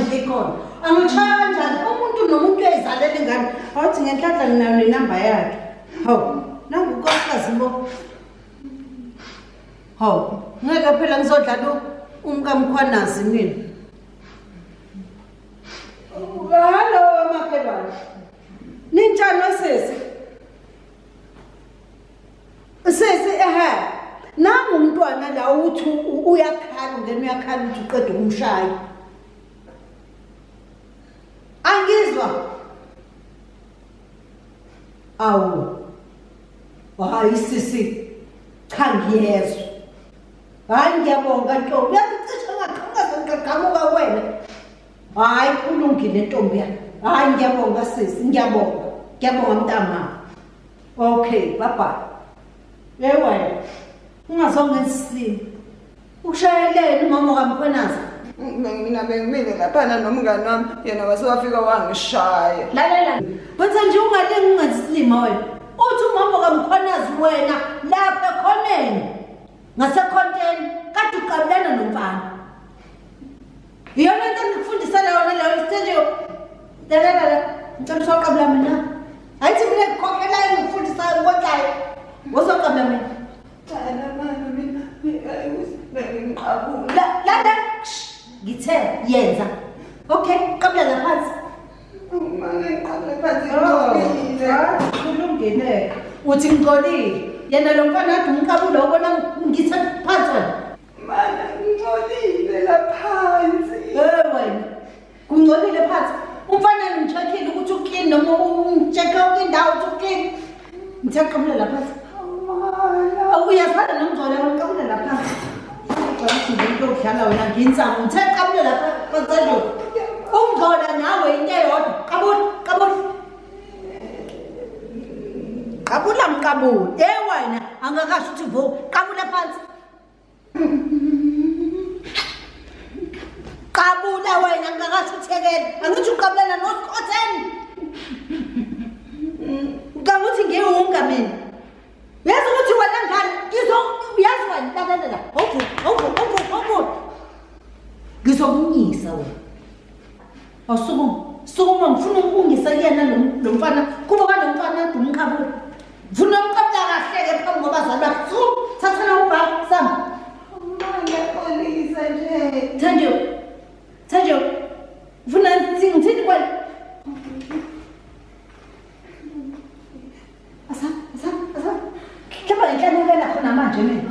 indlu ikhona. Angishaya kanjani umuntu nomuntu uyayizalela ingane. Awuthi ngenhlanhla nginayo nenamba yakhe. Hawu, nangu unkosikazi bo. Hawu, ngeke phela ngizodlala umkamkhwanazi mina. Hallo makhelwane. Ninjani sisi? Sisi ehe. Nangu umntwana la uthi uyakhala ungena uyakhala uthi uqeda ukumshaya. Angizwa. Awu. Hayi sisi. Cha ngiyezwa. Hayi ngiyabonga ntombi. Uyazicisha ngaqhamuka ngaqhamuka wena. Hayi kulungile ntombi yami. Hayi ngiyabonga sisi, ngiyabonga. Ngiyabonga mntamama. Okay, bye bye. Hey wena. Ungazongenza isilima. Ushayeleni umama kaMkhwenazi? Mina bengimile laphana nomngani wami yena wase wafika wangishaya. Lalela. Wenza nje ungalingi ungenza isilima wena. Uthi umama kaMkhwenazi wena lapha ekhoneni. Ngasekhonteni kade uqabulana nomfana. Iyona into engikufundisela yona leyo isithenjiwe. Lalela la. Ngicela usoqabula mina. Ayithi mina ngikhokhelayo ngikufundisayo ngikondlayo. Wozoqabula mina. La la la. Ngithe yenza. Okay, qabula la phansi. Kulungile. Uthi ngixolile. Yena lo mfana kade umqabula ubona ngithe phansi wena. Mana ngingcolile la phansi. Eh wena. Kungcolile phansi. Umfana ngimcheckile ukuthi uclean noma umchecka yonke indawo ukuthi uclean. Ngithe qamula la phansi. Mana. Uyazwana nomngcola qamula la phansi. Ngicela ukuthi into yokudlala wena nginsangu. Ngithe qamula la phansi nje. Ungcola nawe into eyodwa. Qabula, qabula. Qabula mqabula. Eh wena angakasho ukuthi vo. Qabula phansi. Qabula wena ngingakasho uthekela. Angithi uqabulana nosikhotheni. Ucabanga ukuthi ngiwunga mina. Uyazi ukuthi wena ngane ngizo uyazi wena lalela la. Awuvuki, awuvuki, awuvuki, awuvuki. Ngizokunyisa wena. Awusukuma. Sukuma ngifuna ukungisa kuyena lo mfana. Kuba kwalo mfana ade umqabula. Ngifuna umqabula kahle-ke phambi kwabazali bakhe. Sukuma, thathana ubha sami. Ngiyaxolisa nje. Thandiwe. Thandiwe. Ngifuna ngithini kwena? Asam, asam, asam. Hlaba inhlanukela khona manje mina.